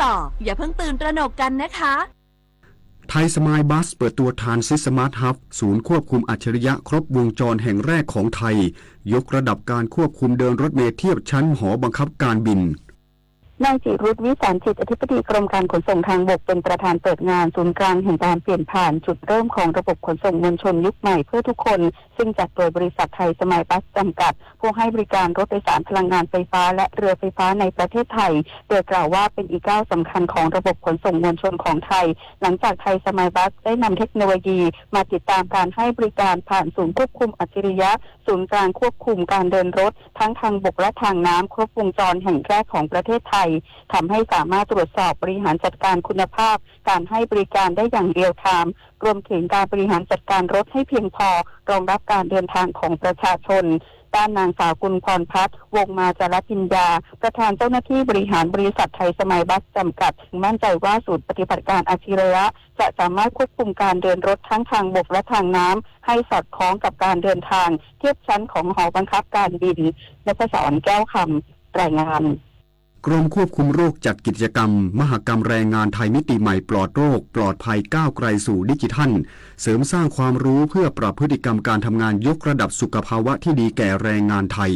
ต่อ อย่าเพิ่งตื่นตระหนกกันนะคะ ไทยสมายบัสเปิดตัวทรานซิสสมาร์ทฮับ ศูนย์ควบคุมอัจฉริยะครบวงจรแห่งแรกของไทย ยกระดับการควบคุมเดินรถเมล์เทียบชั้นหอบังคับการบิน นายจิรุธ วิสารจิต อธิบดีกรมการขนส่งทางบก เป็นประธานเปิดงานศูนย์กลางแห่งการเปลี่ยนผ่านจุดเริ่มของระบบขนส่งมวลชนยุคใหม่เพื่อทุกคน ซึ่งจัดโดยบริษัทไทยสมายบัสจำกัด ผู้ให้บริการรถโดยสารพลังงานไฟฟ้าและเรือไฟฟ้าในประเทศไทย โดยกล่าวว่าเป็นอีกก้าวสำคัญของระบบขนส่งมวลชนของไทย หลังจากไทยสมายบัสได้นำเทคโนโลยีมาติดตามการให้บริการผ่านศูนย์ควบคุมอัจฉริยะ ศูนย์กลางควบคุมการเดินรถทั้งทางบกและทางน้ำครบวงจรแห่งแรกของประเทศไทย ทำให้สามารถตรวจสอบบริหารจัดการคุณภาพการให้บริการได้อย่างเรียลไทม์ รวมถึงการบริหารจัดการรถให้เพียงพอรองรับการเดินทางของประชาชน ด้านนางสาวกุลพรพัฒน์ วงศ์มาจารพิญญา ประธานเจ้าหน้าที่บริหารบริษัทไทยสมายบัสจำกัด มั่นใจว่าศูนย์ปฏิบัติการอัจฉริยะจะสามารถควบคุมการเดินรถทั้งทางบกและทางน้ำให้สอดคล้องกับการเดินทางเทียบชั้นของหอบังคับการบิน นพศร แก้วคำ รายงาน กรมควบคุมโรคจัดกิจกรรมมหกรรมแรงงานไทยมิติใหม่ปลอดโรคปลอดภัยก้าวไกลสู่ดิจิทัล เสริมสร้างความรู้เพื่อปรับพฤติกรรมการทำงานยกระดับสุขภาวะที่ดีแก่แรงงานไทย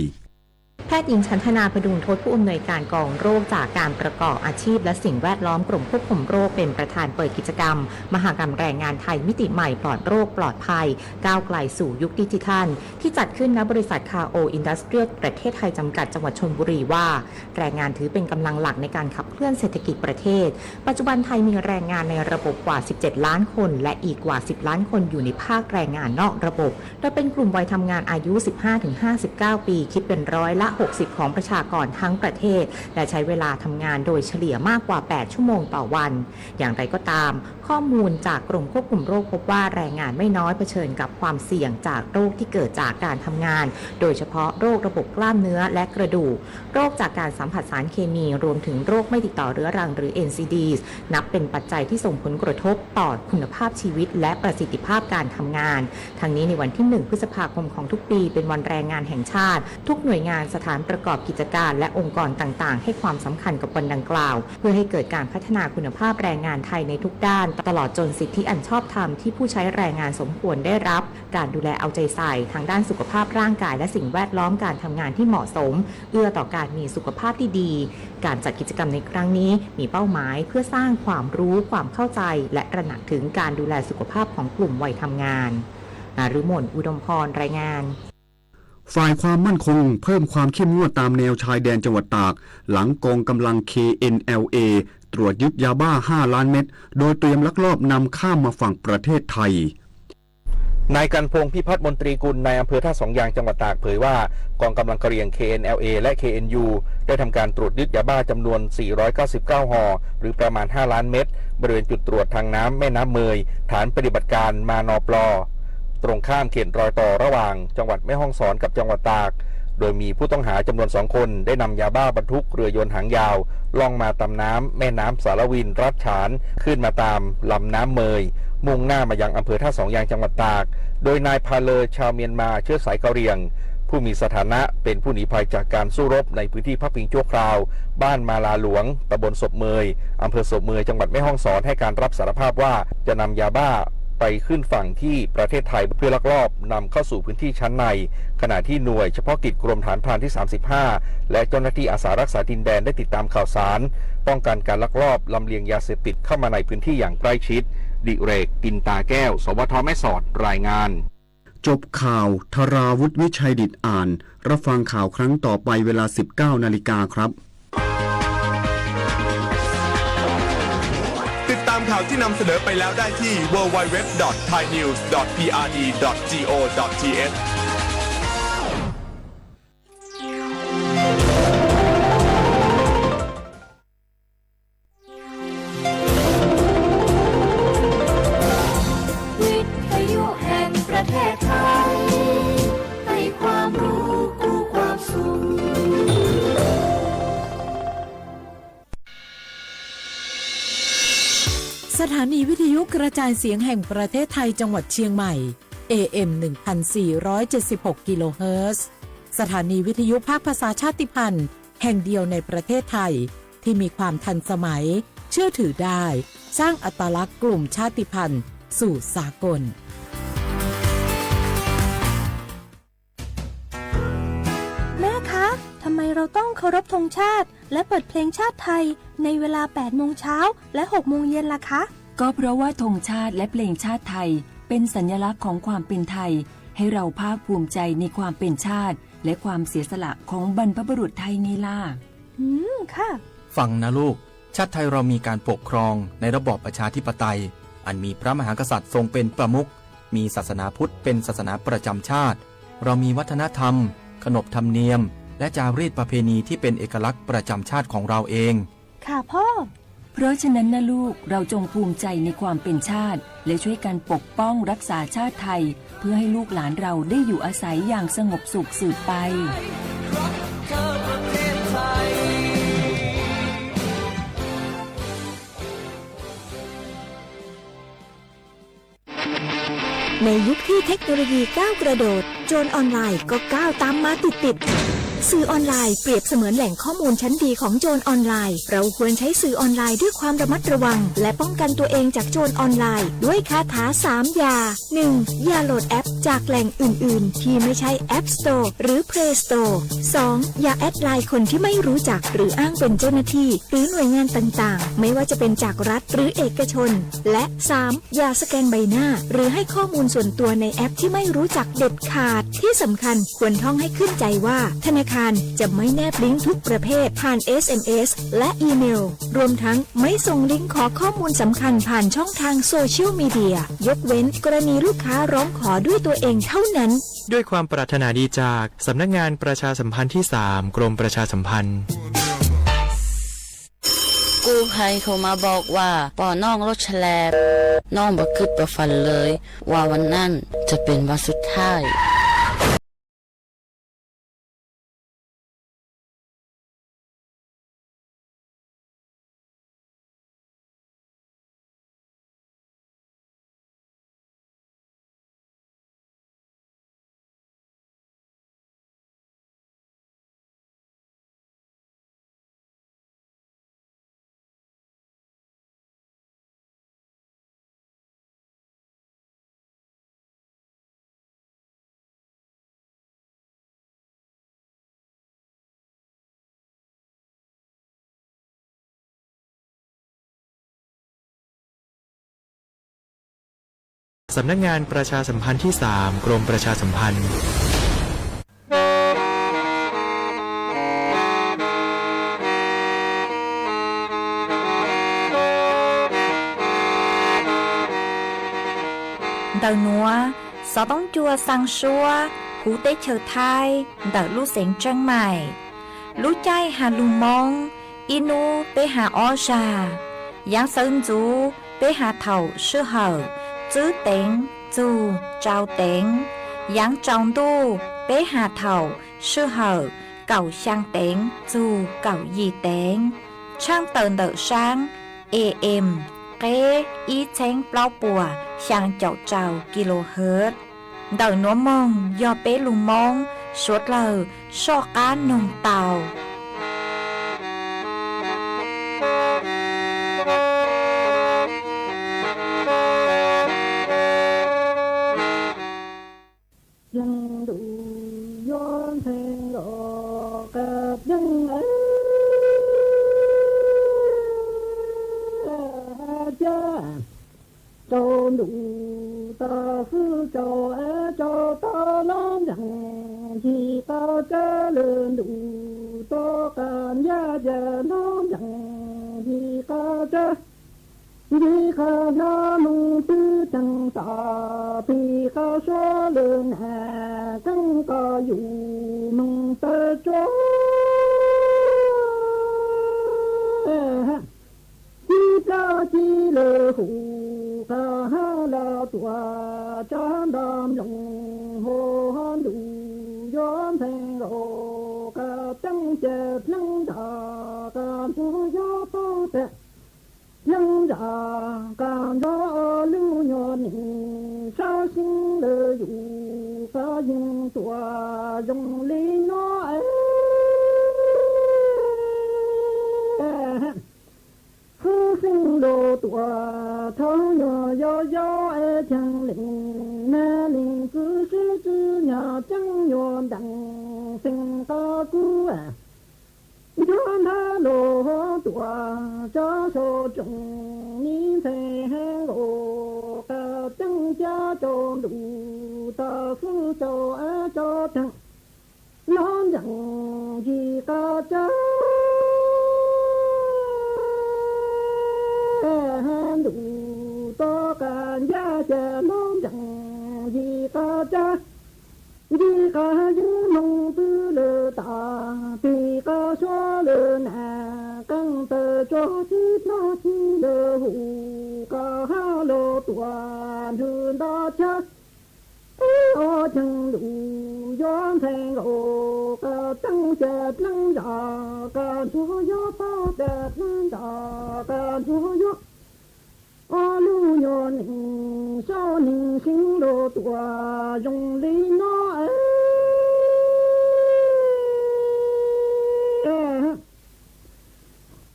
แพทย์หญิงฉันทนา พดุงทศ ผู้อำนวยการกองโรคจากการประกอบอาชีพและสิ่งแวดล้อมกรมควบคุมโรคเป็นประธานเปิดกิจกรรมมหกรรมแรงงานไทยมิติใหม่ปลอดโรคปลอดภัยก้าวไกลสู่ยุคดิจิทัลที่จัดขึ้นณบริษัท Kao Industrial ประเทศไทยจำกัดจังหวัดชลบุรีว่า แรงงานถือเป็นกำลังหลักในการขับเคลื่อนเศรษฐกิจประเทศ ปัจจุบันไทยมีแรงงานในระบบกว่า สิบเจ็ดล้านคน และอีกกว่า สิบล้านคนอยู่ในภาคแรงงานนอกระบบ โดยเป็นกลุ่มวัยทำงานอายุ สิบห้าถึงห้าสิบเก้า ปี คิดเป็นร้อยละ หกสิบ ของประชากรทั้งประเทศ และใช้เวลาทำงานโดยเฉลี่ยมากกว่า แปด ชั่วโมงต่อวัน อย่างไรก็ตาม ข้อมูลจากกรมควบคุมโรคพบว่าแรงงานไม่น้อยเผชิญกับความเสี่ยงจากโรคที่เกิดจากการทำงาน โดยเฉพาะโรคระบบกล้ามเนื้อและกระดูก โรคจากการสัมผัสสารเคมี รวมถึงโรคไม่ติดต่อเรื้อรังหรือ เอ็นซีดี นับเป็นปัจจัยที่ส่งผลกระทบต่อคุณภาพชีวิตและประสิทธิภาพการทำงาน ทั้งนี้ในวันที่ หนึ่ง พฤษภาคมของทุกปี เป็นวันแรงงานแห่งชาติ ทุกหน่วยงาน สถานประกอบกิจการ และองค์กรต่างๆ ให้ความสำคัญกับวันดังกล่าว เพื่อให้เกิดการพัฒนาคุณภาพแรงงานไทยในทุกด้าน ตลอดจนสิทธิอันชอบธรรมที่ผู้ใช้แรงงานสมควรได้รับ การดูแลเอาใจใส่ทางด้านสุขภาพร่างกายและสิ่งแวดล้อมการทำงานที่เหมาะสม เอื้อต่อการมีสุขภาพที่ดี การจัดกิจกรรมในครั้งนี้มีเป้าหมายเพื่อสร้างความรู้ความเข้าใจ และตระหนักถึงการดูแลสุขภาพของกลุ่มวัยทำงาน นฤมล อุดมพร รายงาน ฝ่ายความมั่นคงเพิ่มความเข้มงวดตามแนวชายแดนจังหวัดตาก หลังกองกำลัง เคเอ็นแอลเอ ตรวจยึดยาบ้า ห้าล้านเม็ด โดยเตรียมลักลอบนำข้ามมาฝั่งประเทศไทย นายกันพงษ์ พิพัฒน์มนตรีกุล นายอำเภอท่าสองยาง จังหวัดตาก เผยว่า กองกำลังกะเหรี่ยง เคเอ็นแอลเอ และ เคเอ็นยู ได้ทำการตรวจยึดยาบ้าจำนวน สี่ร้อยเก้าสิบเก้า ห่อ หรือประมาณ ห้าล้านเม็ด บริเวณจุดตรวจทางน้ำแม่น้ำเมย ฐานปฏิบัติการ มนปล ตรงข้ามเขตรอยต่อระหว่างจังหวัดแม่ฮ่องสอนกับจังหวัดตาก โดยมีผู้ต้องหาจำนวนสองคน ได้นำยาบ้าบรรทุกเรือยนต์หางยาว ล่องมาตามน้ำแม่น้ำสารวินรัฐฉาน ขึ้นมาตามลำน้ำเมย มุ่งหน้ามายังอำเภอท่าสองยางจังหวัดตาก โดยนายพาเลอ ชาวเมียนมาเชื้อสายกะเหรี่ยง ผู้มีสถานะเป็นผู้หนีภัยจากการสู้รบในพื้นที่พักพิงชั่วคราว บ้านมาลาหลวง ตำบลศพเมย อำเภอศพเมย จังหวัดแม่ฮ่องสอน ให้การรับสารภาพว่าจะนำยาบ้าไปขึ้นฝั่งที่ประเทศไทยเพื่อลักลอบนำเข้าสู่พื้นที่ชั้นใน ขณะที่หน่วยเฉพาะกิจกรมฐานพรานที่ สามสิบห้า และเจ้าหน้าที่อาสารักษาดินแดนได้ติดตามข่าวสาร ป้องกันการลักลอบลำเลียงยาเสพติดเข้ามาในพื้นที่อย่างใกล้ชิด ดิเรก กินตาแก้ว สวท.แม่สอด รายงาน จบข่าว ธราวุฒิ วิชัยดิษฐ อ่าน รับฟังข่าวครั้งต่อไปเวลา สิบเก้านาฬิกาครับ ติดตามข่าวที่นำเสนอไปแล้วได้ที่ ดับเบิลยู ดับเบิลยู ดับเบิลยู ดอท ไทยนิวส์ ดอท พีอาร์ดี ดอท จี โอ ดอท ที เอช วิทยุแห่งประเทศไทย ให้ความรู้คู่ความสุข สถานีวิทยุกระจายเสียงแห่งประเทศไทยจังหวัดเชียงใหม่ เอ เอ็ม หนึ่งพันสี่ร้อยเจ็ดสิบหก กิโลเฮิรตซ์ สถานีวิทยุภาคภาษาชาติพันธุ์แห่งเดียวในประเทศไทย ที่มีความทันสมัย เชื่อถือได้ สร้างอัตลักษณ์กลุ่มชาติพันธุ์สู่สากล แม่คะ ทำไมเราต้องเคารพธงชาติและเปิดเพลงชาติไทยในเวลาแปดโมงเช้าและหกโมงเย็นล่ะคะ ก็เพราะว่าธงชาติและเพลงชาติไทยเป็นสัญลักษณ์ของความเป็นไทย ให้เราภาคภูมิใจในความเป็นชาติ และความเสียสละของบรรพบุรุษไทยไงล่ะ อืม ค่ะ ฟังนะลูก ชาติไทยเรามีการปกครองในระบอบประชาธิปไตย อันมีพระมหากษัตริย์ทรงเป็นประมุข มีศาสนาพุทธเป็นศาสนาประจำชาติ เรามีวัฒนธรรม ขนบธรรมเนียม และจารีตประเพณีที่เป็นเอกลักษณ์ประจำชาติของเราเอง ค่ะพ่อ เพราะฉะนั้นนะลูก เราจงภูมิใจในความเป็นชาติ และช่วยกันปกป้องรักษาชาติไทย เพื่อให้ลูกหลานเราได้อยู่อาศัยอย่างสงบสุขสืบไป ในยุคที่เทคโนโลยีก้าวกระโดด โจรออนไลน์ก็ก้าวตามมาติดๆ สื่อออนไลน์เปรียบเสมือนแหล่งข้อมูลชั้นดีของโจรออนไลน์ เราควรใช้สื่อออนไลน์ด้วยความระมัดระวัง และป้องกันตัวเองจากโจรออนไลน์ ด้วยคาถาสามอย่า หนึ่ง อย่าโหลดแอปจากแหล่งอื่นๆ ที่ไม่ใช่ App Store หรือ Play Store สอง อย่าแอดไลน์คนที่ไม่รู้จัก หรืออ้างเป็นเจ้าหน้าที่ หรือหน่วยงานต่างๆ ไม่ว่าจะเป็นจากรัฐหรือเอกชน และ สาม อย่าสแกนใบหน้า หรือให้ข้อมูลส่วนตัวในแอปที่ไม่รู้จักเด็ดขาด ที่สำคัญควรท่องให้ขึ้นใจว่า ธนาคารจะไม่แนบลิงก์ทุกประเภทผ่าน เอสเอ็มเอส และอีเมล รวมทั้งไม่ส่งลิงก์ขอข้อมูลสำคัญผ่านช่องทางโซเชียลมีเดีย ยกเว้นกรณีลูกค้าร้องขอด้วยตัวเองเท่านั้น ด้วยความปรารถนาดีจากสำนักงานประชาสัมพันธ์ที่สาม กรมประชาสัมพันธ์ กู้ภัยโทรมาบอกว่าปอน้องรถฉลบ น้องบ่คิดบ่ฝันเลยว่าวันนั้นจะเป็นวันสุดท้าย สำนักงานประชาสัมพันธ์ที่สาม กรมประชาสัมพันธ์ Ntawm nuav, xov tooj cua xaa suab huv teb chaws Thaib ntawm lub xeev Tsheej Maim. Lub caij has lug Moob, ib nub peb has ob zag. Yaav xawv ntxuv peb has thaum sij hawm tswb teev txug tsau teev. Yaav tsaus ntuj peb has thaum sij hawm kaum xyaa teev txug kaum yim teev. Tshaaj tawm ntawm saab A M, qeb ib txheeb plaub puas xyaa caum rau kilohertz. Ntawm nuav moog yog peb lug Moob suav dlawg soj qaab noog tau. Pleev ntuj yuav ntxhee nkaus qab pleev, tsaus ntuj tau xwb tsaus, tsaus tau lub nceeg nti qab tsawb, lwm ntuj tuaj qab ntiab, lub nceeg nti qab tsawb. Nti qab hlo moog twb teev tom, pig qab suab lwm nam, keeb koj yug moog tawm tsuab. Ci plaub ci lwm hum qab hab los tuam, tsab nto nploog hov ntuj yuav ntxhee nkaus qab teeb, ces pleev nta qab ntsuag yuav paub tas pleev nta qab ntsuag lub nyuas neej, sab xeeb lwm yug qab yeej tuam zoo li no. Hwv Xeeb Lauj Tuam thawb nyuag yob yob es cheem leej nab leej txwv sib tw nyog ceeb nyuag ntees xeem qab kub. Ncuab nthab Lauj Tuam tsav sau tsoom mi ntxhais heev nkaus qab ceeb cab rau ntuj tag xeeb rau ab tso teeg los ntees ncig qab cab ntuj toj qab ncab xya los ntees ncig qab cab ncig qab yeeb moog pw lawm tas pig qab suab lawm nas qeej taw tso tib plab txig lawm hu qab hab Lauj Tuam nrug nta cab. Ib ob cheej ntuj yuav ntxhais nkaus qab ceeb xya dleeb zam qab ntsuag yuav pab tas dleeb zam qab ntsuag yuav ob lub nyuag neej sau neej Xeeb Lauj Tuam zoo li no.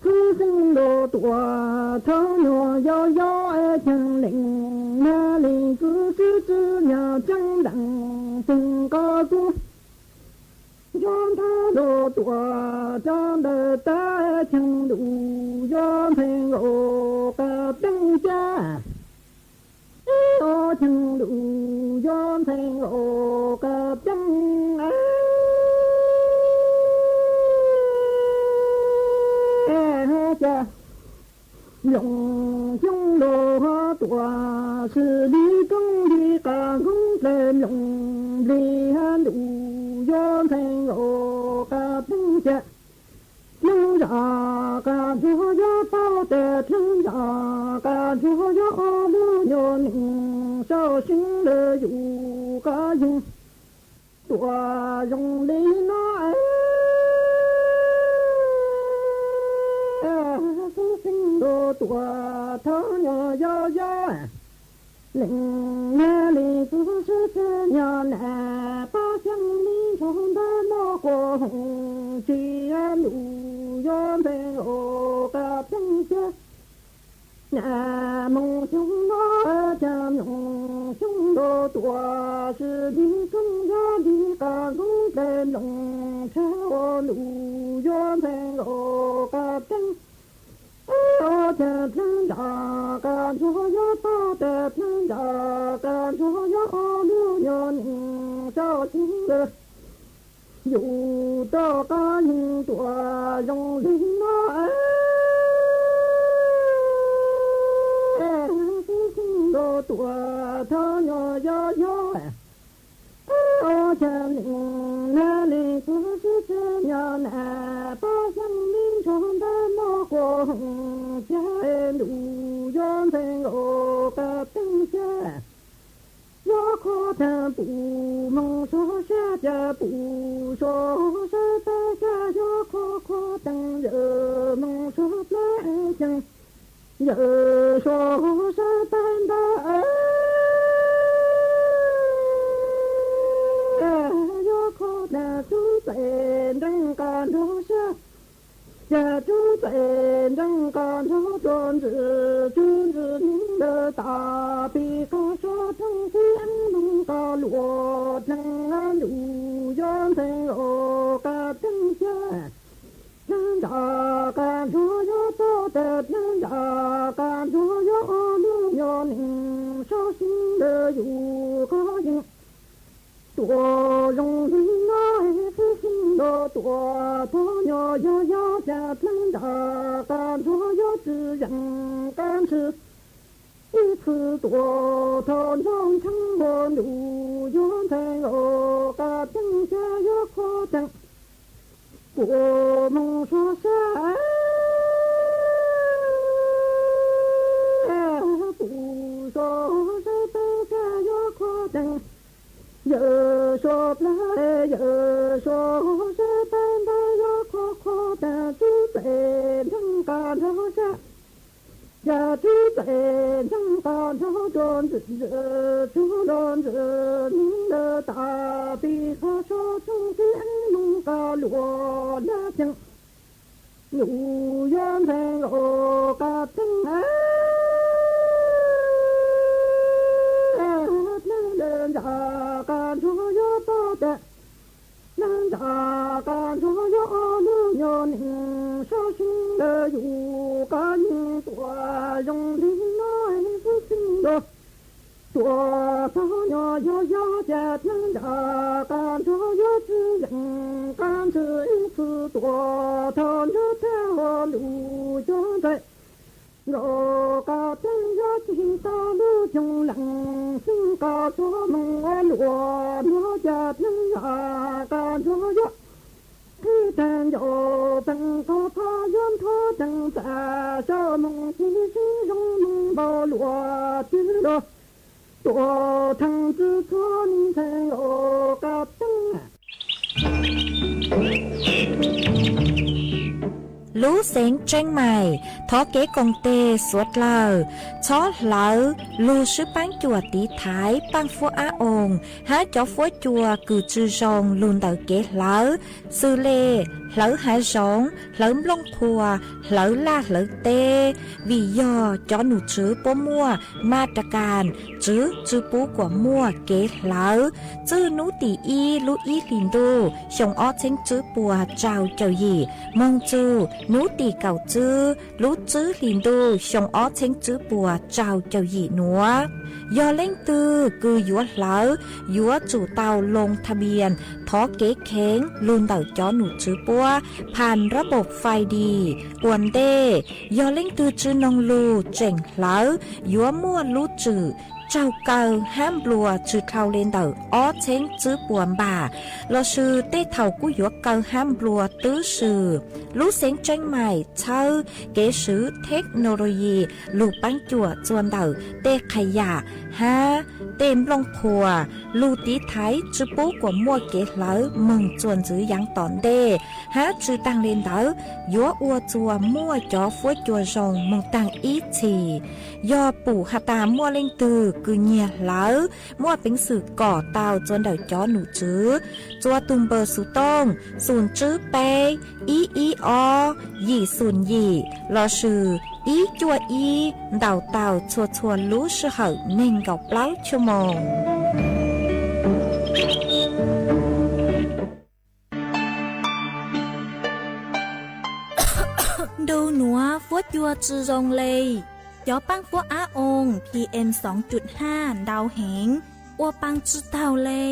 Xwb Xeeb Lauj Tuam thawb nyuag yob yob es cheem leej nab leej txwv sib tw nyog ceeb ntees xeem qab kub. Ncuab nthab Lauj Tuam tsav ntawd tas cheej ntuj yuav ntxhais nkaus qab ceeb cab. Ib ob cheej ntuj yuav ntxhais nkaus qab ceeb cab. Mloog Xeeb Lauj Tuam sis li koob li qab nkoog dlawg mloog nplig hab ntuj yuav ntxhais nkaus qab ceeb cab. Dleeb zam qab ntsuag yuav pab tas dleeb zam qab ntsuag yuav ob lub nyuag neej sau Xeeb Lauj yus qab yeeb tuam zoo li no. Xwb Xeeb Lauj Tuam thawb nyuag yob yob leej nab leej txwv sib tw nyog nas pab xyeeb li ntshaw ntawm no quas hoom tsis ntuj yuav ntxhais nkaus qab ceeb cab. Nas moog xyoo no cas mloog Xeeb Lauj Tuam sis li koob yog li qab nkoog dlawg mloog tshaj ua ntuj yuav ntxhais nkaus qab ceeb. Ib ob cheej dleeb zam qab ntsuag yuav pab tas dleeb zam qab ntsuag yuav ob lub nyuag neej sau Xeeb Lauj yus toj qab yeeb tuam zoo li no. Xwb Xeeb Lauj Tuam thawb nyuag yob yob ob cheej leej nab leej txwv sib tw nyog nas pab xyeeb li ntshaw ntawm no quas hoom tsis ntuj yuav ntxhais nkaus qab ceeb cab. Yuav kho tag pum moog suav sab cas pum suav sab pab cas yuav kho kho tag yawm moog suav plab ceeb yawm suav sab pab nta. Yuav kho tag tub txais nreeg qab nrug sab cas tub txais nreeg qab nrug rua ntsis tub ntsis neeg lawm tas pig qab suav rooj tib eeb moog qab luam dleeg ntuj yuav ntxhais nkaus qab ceeb cab. Dleeg zam qab ntsuag yuav pab tas dleeg zam qab ntsuag yuav ob lub nyuag neej sau Xeeb Lauj yus qab yeeb tuam zoo li no. Xwb Xeeb Lauj Tuam thawb nyuag yob yob cas dleeg zam qab ntsuag yuav tsi yeem qab ntshis ib txhis tuam thaum nrog ntsheej ua ntuj yuav ntxhais nkaus qab ceeb cab yuav kho tag pum moog suav sab pum suav sab pab cas yuav kho tag yawm suav plab yawm suav sab pab nta yuav kho kho tag tub txais nreeg qab nrug sab cas tub txais nreeg qab nrug rua ntsis ntsis tub rua ntsis neeg lawm tas pig qab suav rooj tib eeb moog qab luam lab ceeb Yus yuav ntxhais nkaus qab teeb, dlej dlej ntsa qab ntsuag yuav tau tes, dlej ntsa qab ntsuag yuav ob lub nyuag nees sab sib ntawd yus qab yeej tuaj zoo li no xwb xwb nkaus. Tuaj tau nyuag yog yog ces dlej ntsa qab ntsuag yuav tsis yeem qab ntxwg ib txwm tuaj tau ntsib tag ua lus cog ntxhais nkaus qab teeb yuav tsis tau lub xyoo lees xwb qab txuas moos ua luam nruab ces dlej ntsa qab ntsuag yuav qhib tag ncauj peem qhov thov yuav nthuav teem txaj sab moos tsis sib zoo moos npau luam twg los tuaj theej txwv txhua ntxhais nkaus qab teeb. Lub xeev Tseeb Maim thov kev koom tes suav dlawg txhob hlawv lug swb paab cuam tiv thaiv paaj fuab ab oo hab cov fuab cua kws tsi zoo lug ntawm kev hlawv, xws le hlawv hav zoov, hlawv nplooj qhuav, hlawv laj hlawv teb, vim yog cov num tswv puab muaj ma ta kas tswv tsi pub kuam muaj kev hlawv. Txwj nub tim ib lub ib hlis ntuj xyoo ob txheeb tswb puas rau caum yim moog txug nub tim kaum tswb lub tswb hlis ntuj xyoo ob txheeb tswb puas rau caum yim nuav, yog leej twg kws yuav hlawv yuav tsum tau loo tha npias thov kev kheev lug ntawm cov num tswv puab phas rab paum fais dis ua ntej. Yog leej twg tsi noog lug tseem hlawv yuav muaj lub tswm tsaug kaw hab nplua tsi dhau le ntawm ob txheeb tswb puas npam, lossis tej thaum kuj yuav kaw hab nplua twb swm. Lub xeev Tseeb Maim txhawb kev swv theknologi lug paab cuam txuas ntawm tej qha yam hab tej nplooj qhuas lug tiv thaiv tsi pub kuam muaj kev hlawv moog txuas ntxiv yaav tom ntej, hab tsi taag le ntawd yuav ua txuas muaj cov fuab cua zoo moog taag ib txhis. Yog pum has tas muaj leej twg kws nyiag hlawv, muaj peev xwm kom tau txuas ntawm cov num tswv txuas tug npawb xuv tooj xum tswb peb ib ib ob yim xum yim lossis ib cuaj ib ntaus tau txhua txhua lub sij hawm neeg nkaum plaub chua moos. Ntu nuav fuab cua tsi zoo le. Cov paab fuab ab oo P M xoo cuj haj ntau heev, ua paa tsi taug le.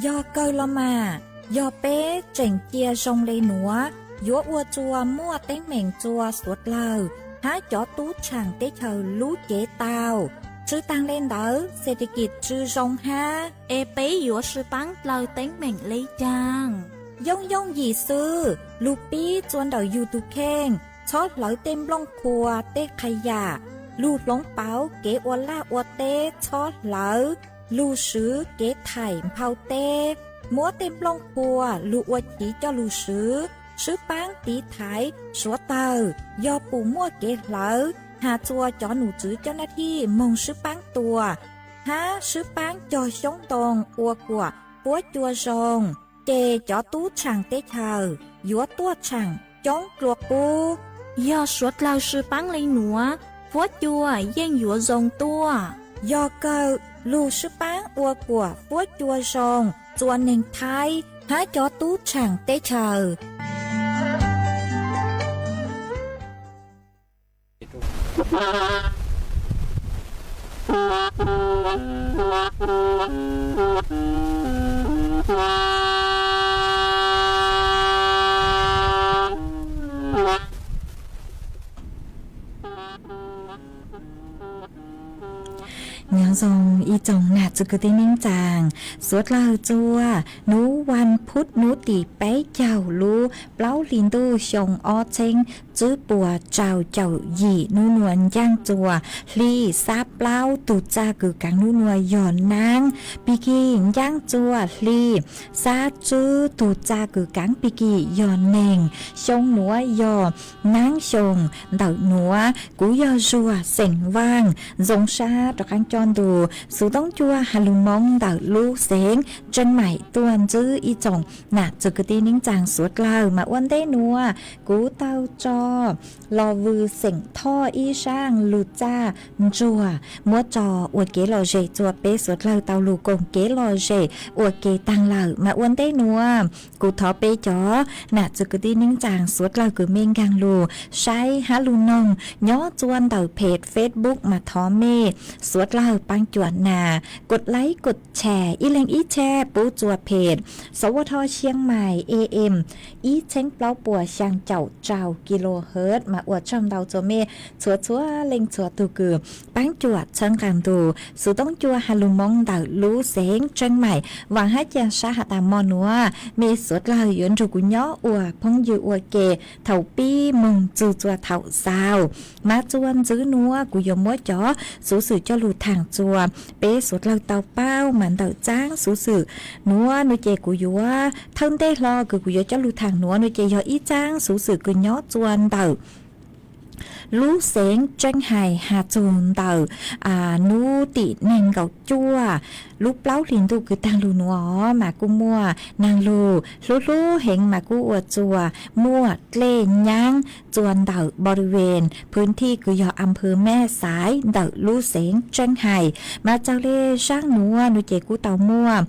Yog kawg los mas, yog peb tseem cia zoo le nuav, yuav ua txuas muaj teeb meem txuas suav dlawg hab cov tub tshaam teb chaws lub cev tau. Tsi taag le ntawd, xes tes kis tsi zoo hab, es peb yuav sib paab dlaws teeb meem le caag? Yooj yooj yim xwb, lug pib txuas ntawm yug tug kheej, txhob hlawv tej nplooj qhuas tej qha yam, lug hloov pauv kev ua laj ua teb txhob hlawv, lug swv kev thaim nphau teb, muab tej nplooj qhuas lug ua chiv coj lug swv, swb paab tiv thaiv suav dlawg. Yog pum muaj kev hlawv, has txuas cov num tswv coj nab thij moog swb paab tua hab swb paab cog xyoob ntoo ua kuam fuab cua zoo, ces cov tub tshaam teb chaws yuav tuaj tshaam coob dlua qub. Yog suav dlawg sib paab le nuav, fuab cua yeej yuav zoo tuaj. Yog kawg, lug swb paab ua kuam fuab cua zoo txuas neeg Thaib hab cov tub tshaam teb chaws. Nyob zoo ib tsoom nam txiv kwv tij neej tsaa, suav dlawg txua nub vas phuv nub tim peb caug lub plaub hli ntuj xyoo ob txheeb tswb puas rau caum yim nub nuav ncaaj txua hli xab plaub tug txaj kws kaav nub nuav yog naab, pig kig ncaaj txua hli xab tswb tug txaj kws kaav pig kig yog neeg, xyoo nuav yog naab xyoo ntawm nuav. Kuv yog tuaj xeem Vaaj, zoo sab rov qaab coj ntus xuv toob cua has lug Moob ntawm lub xeev Tseeb Maim tuaj ntsib ib tsoom nam txwv kwv tij neej tsaa suav dlawg. Mas ua ntej nuav kuv tau tso Los Vwm xeem Thoj ib zaaj lug txaj ntsuag muab tso ua kev lom zem rua peb suav dlawg tau lug koom kev lom zem ua ke taag lawm. Mas ua ntej nuav kuv thov peb cov nam txwv kwv tij neej tsaa suav dlawg kws mej nkaag lug saib hab lug noog nyob tsua ntawm peg Facebook mas thov mej suav dlawg paab cuam nas kos laib kos tshee ib leeg ib tshee pub tsua peg Sov Vaj Thoj Xiab Mais A M ib txheeb plaub puas xyaa caum rau kilohertz. Mas ua tsaug ntau tsua mej txhua txhua leej txhua tug kws paab cuam txhawb nqaa ntus xuv toob cua has lug Moob ntawm lub xeev Tseeb Maim. Vaam hab ca sab has tas mo nuav mej suav dlawg yuav nrug kuv nyob ua phooj ywg ua ke thaum pib moog txug tsua thaum xaus. Mas tsua ntxiv nuav kuv yuav muab cov xuv xwm coj lug thaam tsua peb suav dlawg tau paub. Mas ntawm txaab xuv xwm nuav nuav ces kuv yuav thawj ntej hlo kws kuv yuav coj lug thaam nuav nuav ces yog ib txaab xuv xwm kws nyob tsua ntawm lub xeev Tseeb Hais has txug ntawm nub tim neeg nkaum cuaj lub plaub hlis ntuj kws taag lug nuav mas kuj muaj naag lug hlub hlub heev mas kuj ua tsua muaj dlej nyaab tsua ntawm boriven phwv thij kws yog a phwv Mej Xaiv ntawm lub xeev Tseeb Hais. Mas txawg le zaab nuav nuav ces kuj tau muaj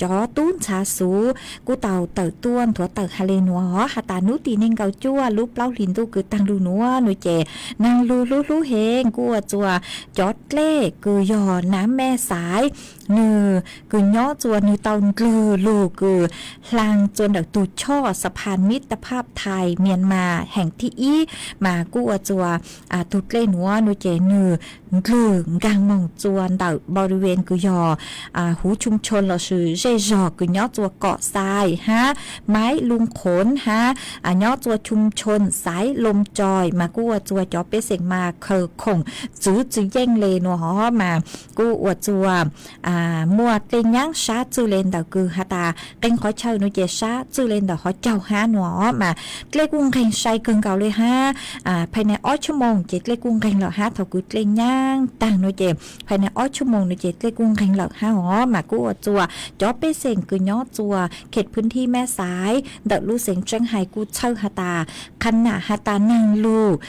cov tub ntxhab xuv kuj tau tawm tuaj nthuav tawm has le nuav has tas nub tim neeg nkaum cuaj lub plaub hlis ntuj kws taag lug nuav nuav ces naag lug hlub hlub heev kuj ua tsua cov dlej kws yog nav Mej Xaiv nwg kws nyob tsua nwg tau ndlwg lug kws hlaang tsua ntawm tug choj Xaphas Mitaphaj Thais Mianmas heem thib ib mas kuj ua tsua tug dlej nuav nuav ces nwg ndlwg nkaag moog tsua ntawm boriven kws yog huv chum chon lossis zej zog kws nyob tsua Kom Xais hab Maib Lug Khoov hab nyob tsua chum chon Xaiv Lom Tsoi mas kuj ua tsua cov pej xeem mas khaws khoom txwv tsi yeej le nuav hov mas kuj ua tsua muaj dlej nyaab sab txwj le ntawm kws has tas qee qhov chaw nuav ces sab txwj le ntawm hov caug hab nuav mas dlej kuj nqeeg sai kawg nkaus le hab. Phais nai ob tshuaj moos ces dlej kuj nqeeg lawm hab thaum kws dlej nyaab taag nuav ces phais nai ob tshuaj moos nuav ces dlej kuj nqeeg lawm hab os mas kuj ua tsua cov pej xeem kws nyob tsua khem phwv thij Mej Xaiv ntawm lub xeev Tseeb Hais kuj txhawj has tas qha nam has tas naag lug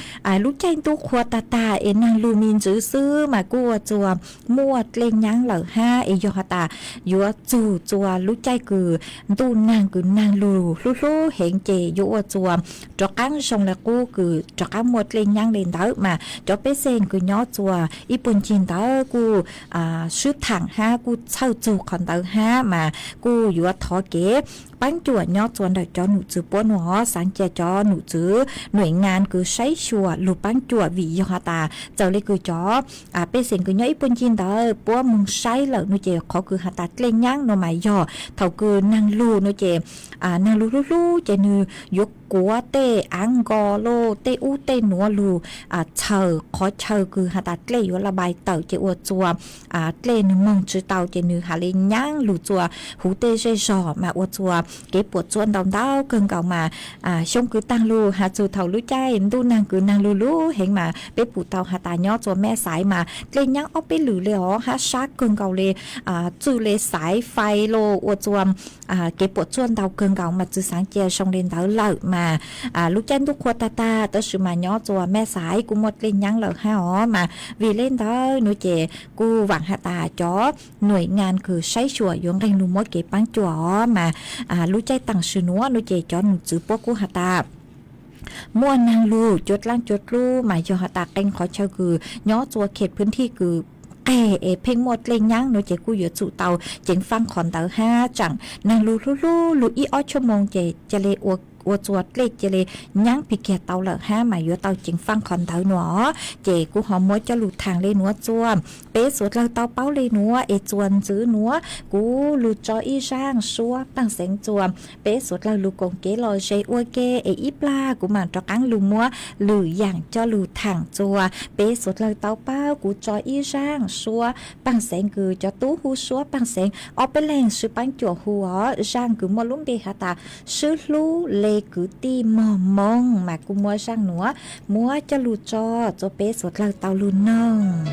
lub caij ntuj qhua tag tag es naag lug me ntsis xwb mas kuj ua tsua muaj dlej nyaab lawm hab es yog has tas yuav txug tsua lub caij kws ntuj naag kws naag lug hlub hlub heev ces yuav ua tsua rov qaab zoo le qub kws rov qaab muaj dlej nyaab le ntawd mas cov pej xeem kws nyob tsua ib puag ncig ntawd kuj swb thaam hab kuj txhawj txug qhov ntawd hab mas kuj yuav thov kev paab cuam nyob tsua ntawm cov num txwv puab nuav xaav ca cov num txwv nuam ngas kws saib xyuas lug paab cuam vim yog has tas txawm le kws cov pej xeem kws nyob ib puag ncig ntawd puab moog saib lawm nuav ces qhov kws has tas dlej nyaab nuav mas yog thaum kws naag lug nuav ces naag lug hlub hlub ces nwg yuav kuav tej av nko lug tej ub tej nuav lug txhawm qhov chaw kws has tas dlej yuav la npais tawm ces ua tsua dlej nwg moog tsi tau ces nwg has le nyaab lug tsua huv tej zej zog mas ua tsua kev puam tsuaj ntau ntau kawg nkaus mas xyoo kws taag lug has txug thaum lub caij ntuj naag kws naag lug lug heev mas peb pum tau has tas nyob tsua Mej Xaiv mas dlej nyaab ob peb lwm le os hab sab kawg nkaus le txwj le xaiv fais lug ua tsua kev puam tsuaj ntau kawg nkaus mas tsi xaav ca zoo le ntawd lawm mas lub caij ntuj qhua tag tag tab sis mas nyob tsua Mej Xaiv kuj muaj dlej nyaab lawm hab os mas vim le ntawd nuav ces kuj vaam has tas cov nuam ngas kws saib xyuas yuav nqeeg lug muab kev paab cuam os mas lub caij taam sim nuav nuav ces cov num txwv puab kuj has tas muaj naag lug cua dlaab cua dlub mas yog has tas qee qhov chaw kws nyob tsua khem phwv thij kws qeg es pheej muaj dlej nyaab nuav ces kuj yuav tsum tau ceev faaj qhov ntawd hab tsaam naag lug hlub hlub lug ib ob tshuaj moos ces ca le ua tsua dlej ca le nyaab pig kiag tau lawm hab mas yuav tau ceev faaj qhov ntawd nuav os ces kuv ho muab coj lug thaam le nuav tsua peb suav dlawg tau paub le nuav es tsua ntxiv nuav kuv lug tso ib zaaj suab paaj xeev tsua peb suav dlawg lug koom kev lom zem ua ke es ib plag kuv maam rov qaab lug muab lwm yaam coj lug thaam tsua peb suav dlawg tau paub. Kuv tso ib zaaj suab paaj xeev kws cov tub hu suab paaj xeev ob peb leeg sib paab cuam hu os, zaaj kws muaj lub npe has tas sib hlub le kwv tij mog Hmoob mas kuj muab zaj nuav muab coj lug tso rua peb suav dlawg tau lug noog.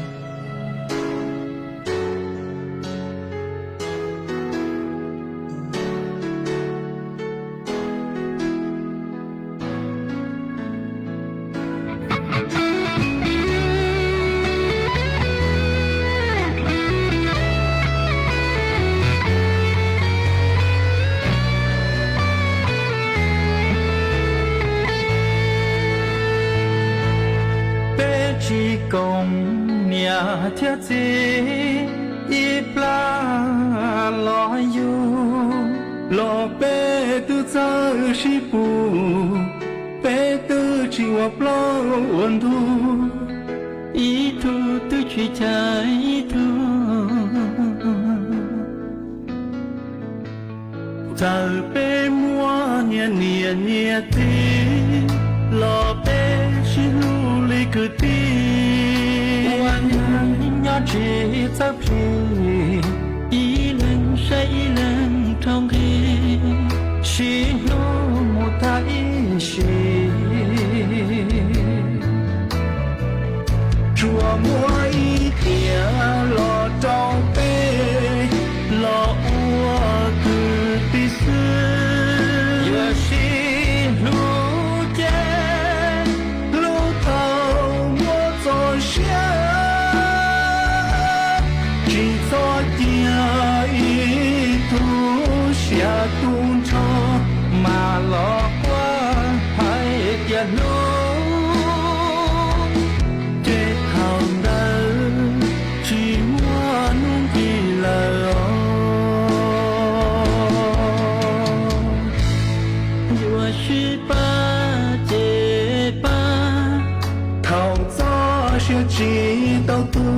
Peb tsis koom niam thiab txiv ib plag los yug, los peb twb txawj sib pum, peb twb tsis ua plaub ua ntug, ib tug twb tsis cais ib tug. Txawm peb muaj niam niam niam txiv los peb sib hlub li kwv tij, ua neej nyob tsis txawj plig, ib leeg saib ib leeg rau nqi, sib hlub mus tag ib sim. Tsuas muaj ib tiam los rau peb los ua kwv tij xwb, yuav sib hlub ces hlub thaum muaj txoj sia, tsis txhob cia ib tug xyav tu nrho mas los quaj hais tias hlub, ces thaum ntawd tsis muaj hnub nqis lawm os. Yuav sib pab ces pab, thaum txoj sia tsis tau tu,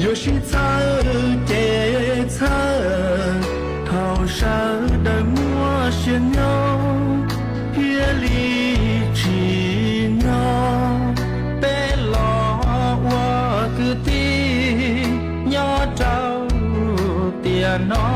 yuav sib txhawb ces txhawb, thaum sawv daws muaj sia nyob thiaj li tsim nyog. Peb los ua kwv tij nyob rau tiam no.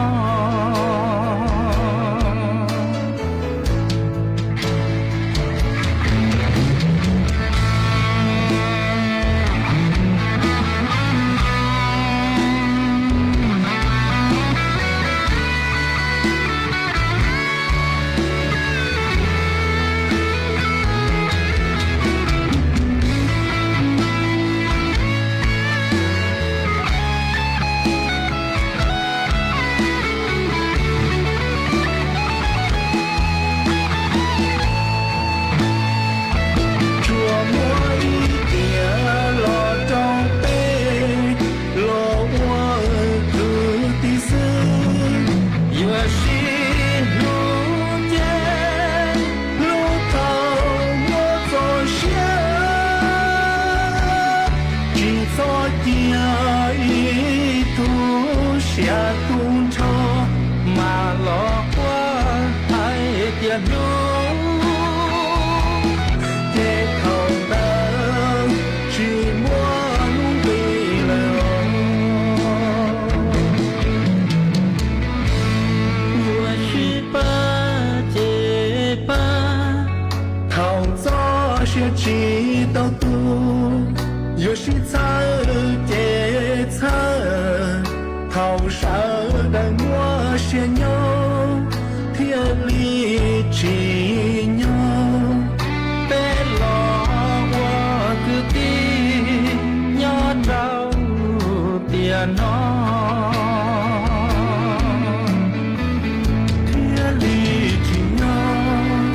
Tsuas muaj ib tiam los rau peb los ua kwv tij xwb, yuav sib hlub ces hlub thaum muaj txoj sia, tsis txhob cia ib tug xyav tu nrho mas los quaj hais tias hlub, ces thaum ntawd tsis muaj hnub nqis lawm. Yuav sib pab ces pab, thaum txoj sia tsis tau tu, yuav sib txhawb ces txhawb, thaum sawv daws muaj sia nyob thiaj li tsim nyog. Peb los ua kwv tij nyob rau tiam no thiaj li tsim nyog.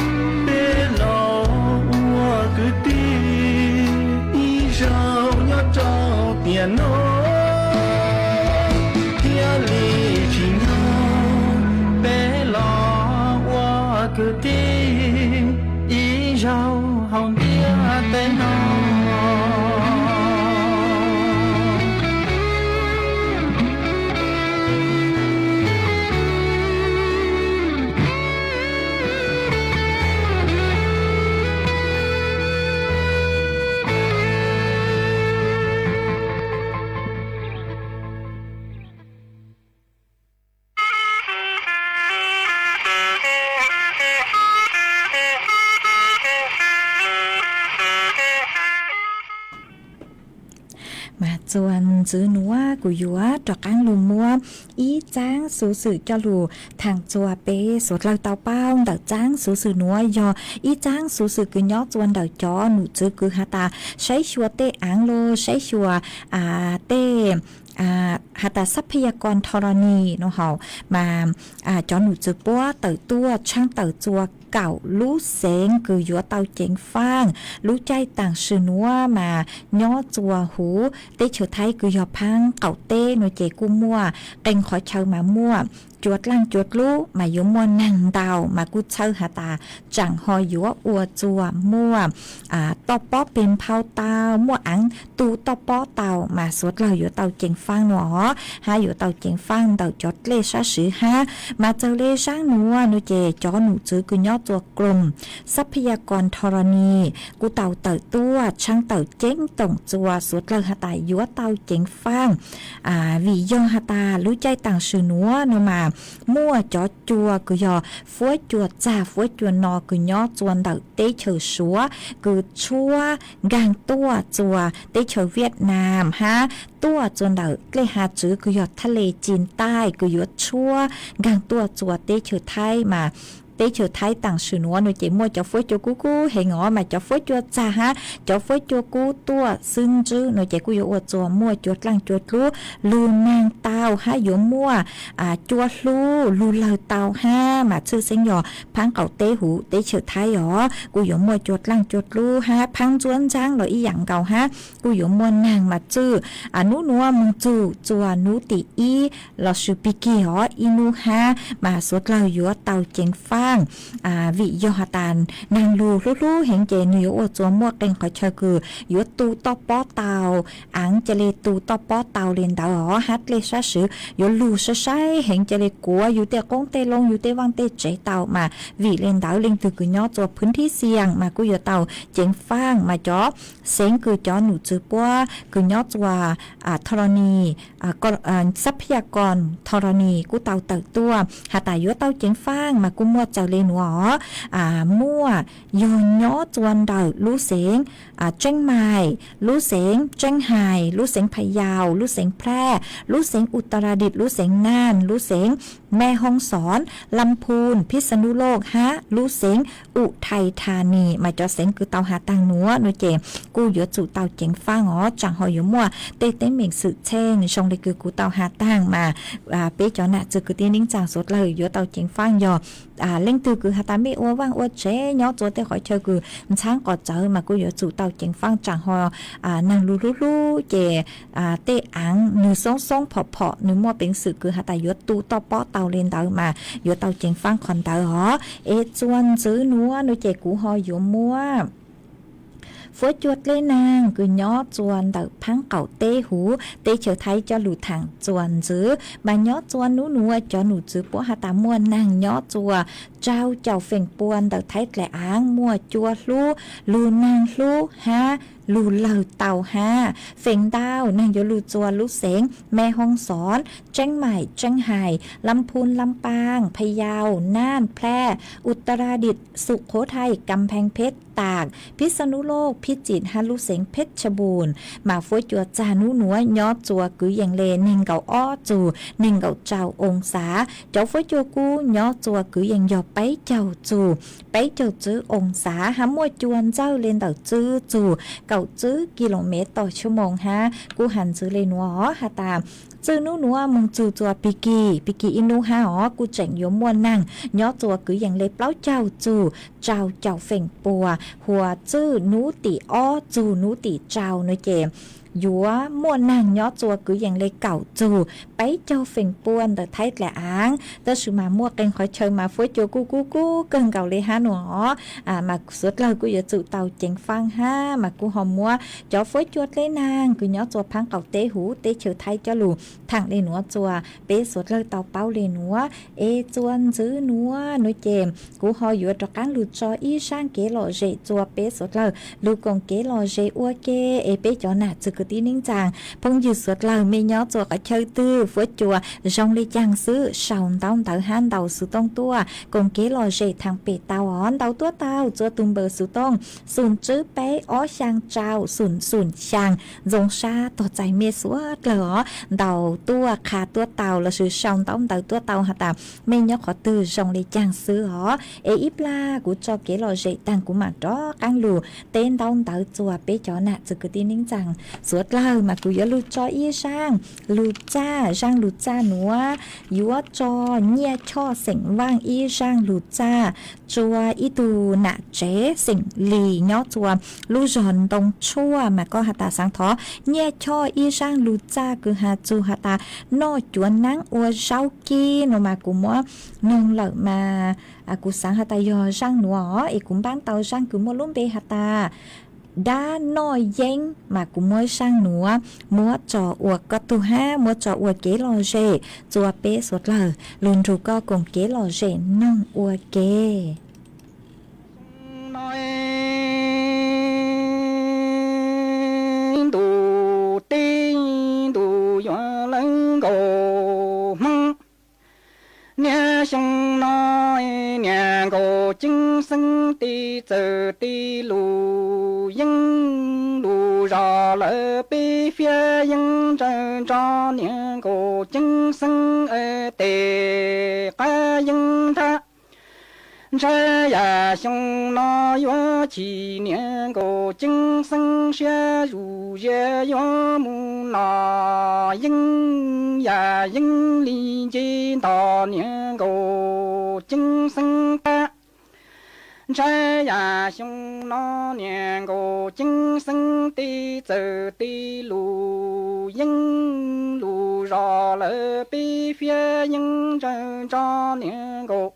Peb los ua kwv tij ib zaug nyob rau tiam no thiaj li tsim nyog. Peb los ua kwv tij ib zaug hauv ntiaj teb no. Mas txuas ntxiv nuav kuv yuav rov qaab lug muab ib txaab xuv xwm coj lug thaam txuas peb suav dlawg tau paub. Ntawm txaab xuv xwm nuav yog ib txaab xuv xwm kws nyob txuas ntawm cov num txwv kws has tas saib xyuas tej aav los saib xyuas tej has tas xab phab yaj kos thov los nis no hauv. Mas cov num txwv puab tawm tuaj tshaab tawm txuas kaum lub xeev kws yuav tau ceev faaj lub caij taam sim nuav mas nyob txuas huv teb chaws Thaib kws yog Phaab qaum teb no ces kuj muaj qee qhov chaw mas muaj cua dlaaj cua dlub mas yuav muaj naag ntau mas kuj txhawb has tas tsaam ho yuav ua txuas muaj toj pob peg nphau tau, muaj aav tu toj pob tau mas suav dlawg yuav tau ceev faaj nuav hab yuav tau ceev faaj ntawm cov dlej sab swv hab. Mas txawm le zaab nuav no ces cov num txwv kws nyob txuas kloom xab phab yaj kos thov los nis kuj tau tawm tuaj tshaab tawm ceeb toom txuas suav dlawg has tas yuav tau ceev faaj vim yog has tas lub caij taam sim nuav no mas muaj cov cua kws yog fuab cua txag fuab cua no kws nyob txuas ntawm teb chaws Suav kws tshuab nkaag tuaj txuas teb chaws Viaj Nam hab tuaj txuas ntawm dlej hav tswv kws yog thaj le Cin Taij kws yuav tshuab nkaag tuaj txuas teb chaws Thaib mas teb chaws Thaib taam sim nuav no ces muaj cov fuab cua kub kub heev os mas cov fuab cua txag hab cov fuab cua kub tuaj xwb ntswb no ces kuj yuav ua txuas muaj cua dlaaj cua dlub lug naag tau hab yuav muaj cua hlub lug lawg tau hab mas tshwj xeeb yog Phaab qaum teb huv teb chaws Thaib os kuj yuav muaj cua dlaaj cua dlub hab Phaab Ntxuab Ntxaab los ib yaam nkaus hab kuj yuav muaj naag mas txwj nub nuav moog txug txuas nub tim ib lossis pig kig os ib nub hab mas suav dlawg yuav tau ceev faaj vim yog has tas naag lug hlub hlub heev ces nwg yuav ua txuas muaj qee qhov chaw kws yuav tu toj pob tau, aav ca le tu toj pob tau le ntawd os hab dlej sab swv yuav lug sai sai heev ca le kuav yug tej qoob tej loo yug tej vaaj tej tsev tau mas vim le ntawd leej twg kws nyob txuas phwv thib xiam mas kuj yuav tau ceev faaj mas cov xeev kws cov num txwv puab kws nyob txuas thov los nis xab phab yaj kos thov los nis kuj tau tawm tuaj has tas yuav tau ceev faaj mas kuj muaj txawm le nuav os. Muaj yog nyob txuas ntawm lub xeev Tseeb Maim, lub xeev Tseeb Hais, lub xeev Pha Yaus, lub xeev Phlaj, lub xeev Utaradit, lub xeev Naj, lub xeev Me Hoo Xon, Lam Phun, Phij Xa Nub Loj hab lub xeev U Thai Tha Nis mas cov xeev kws tau has taag nuav no ces kuj yuav tsum tau ceev faaj os tsaam ho yuav muaj tej teeb meem xwm txheej zoo le kws kuv tau has taag mas peb cov nam txwv kwv tij neeb tsaa suav dlawg yuav tau ceev faaj yog leej twg kws has tas mej ua vaaj ua tsev nyob txuas tej qhov chaw kws ntxhaab qos txawv mas kuj yuav tsum tau ceev faaj tsaam ho naag lug hlub hlub ces tej aav nwg xoob xoob phom phom nwg muaj peev xwm kws has tas yuav tu toj pob tau le ntawd mas yuav tau ceev faaj qhov ntawd os. Es txuas ntxiv nuav no ces kuv ho yuav muab fuab cua dlej naag kws nyob txuas ntawm Phaab qaum teb huv teb chaws Thaib coj lug thaam txuas ntxiv mas nyob txuas nub nuav cov num txwv puab has tas muaj naag nyob txuas rau caum feem pua ntawm Thaib dlaim aav muaj cua hlub lug naag hlub hab lug lawg tau hab feem ntau naag yuav lug txuas lub xeev Me Hoo Xon, Tseeb Maim, Tseeb Hais, Lam Phun, Lam Paaj, Pha Yaus, Naj, Phlaj, Utaradit, Sukhothai, Kam Pheej Phej, Taam, Phij Xa Nub Loj, Phij Tsim hab lub xeev Phej Tshaj Npum mas fuab cua txag nub nuav nyob txuas kwv yees le neeg nkaum ob txug neeg nkaum rau oo xav. Cov fuab cua kub nyob txuas kwv yees yog peb caug txug peb caug tswb oo xav hab muaj cua ntxawj le ntawm tswb txug kaum tswb ki lo mev toj tshua moos hab. Kuj has ntxiv le nuav os has tas txwj nub nuav moog txug txuas pig kig, pig kig ib nub hab os kuj tseem yuav muaj naag nyob txuas kwv yees le plaub caug txug rau caum feem pua, huas txwj nub tim ob txug nub tim rau no ces yuav muaj naag nyob txuas kwv yees le kaum txug peb caug feem pua ntawm Thaib dlaim aav. Tab sis mas muaj qee qhov chaw mas fuab cua kuj kub kub kawg nkaus le hab nuav os mas suav dlawg kuj yuav tsum tau ceev faaj hab mas kuj ho muab cov fuab cua dlej naag kws nyob txuas Phaab qaum teb huv teb chaws Thaib coj lug thaam le nuav txuas peb suav dlawg tau paub le nuav. Es txuas ntxiv nuav no ces kuv ho yuav rov qaab lug tso ib zaaj kev lom zem txuas peb suav dlawg lug koom kev lom zem ua ke. Es peb cov nam txwv Kwv tij neej tsaa, phooj ywg suav dlawg, mej nyob txua qhov chaw twg, fuab cua zoo le caag xwb, sau ntaub ntawv hab ntaus xuv tooj tuaj koom kev lom zem thaam pem tau os. Ntaus tuaj tau txua tug npawb xuv tooj xoom tswb peb ob xyaa rau xoom xoom xyaa, ntxoo sab tog txais mej suav dlawg os. Ntaus tuaj qha tuaj tau lossis sau ntaub ntawv tuaj tau has tas mej nyob qhov twg zoo le caag xwb os. Es ib plag kuv tso kev lom zem taag kuv maam rov qaab lug teb ntaub ntawv txua peb cov nam txiv kwv tij neej tsaa suav dlawg mas kuv yuav lug tso ib zaaj lug txaj. Zaaj lug txaj nuav yuav tso Nyiaj Choj xeem Vaaj ib zaaj lug txaj, tsua ib tug nam tsev xeem Lis nyob txua lub zog Ntoo Tshuaj mas koj has tas xaav thov Nyiaj Choj ib zaaj lug txaj kws has txug has tas noj cuav naab ua zaub kib no mas kuv muab noog lawm mas kuv xaav has tas yog zaaj nuav os, es kuv npaab tau zaaj kws muaj lub npe has tas dab noj yeeb mas kuv muab zaaj nuav muab tso ua koj tug hab muab tso ua kev lom zem txua peb suav dlawg lug nrug koj koom kev lom zem noog ua ke. Ntu teb ntu yuav lawv nkaus Hmoob. Niaj xyoo no niam nkaus Ceeb Xeeb teb txawm teb lus yeeb lus zos lawv peb fiab yeeb ntsaws ntso niam nkaus Ceeb Xeeb tes qab yeeb nrab. Ntshai yam xyoo no yuav chim niam nkaus Ceeb Xeeb siab zus ziab yuav mus nom yeeb yam yeeb li nce ntom niam nkaus Ceeb Xeeb qab. Ntshai yam xyoo no niam nkaus Ceeb Xeeb teb txawm teb lus yeeb lus zos lawv peb fiab yeeb ntsaws ntso niam nkaus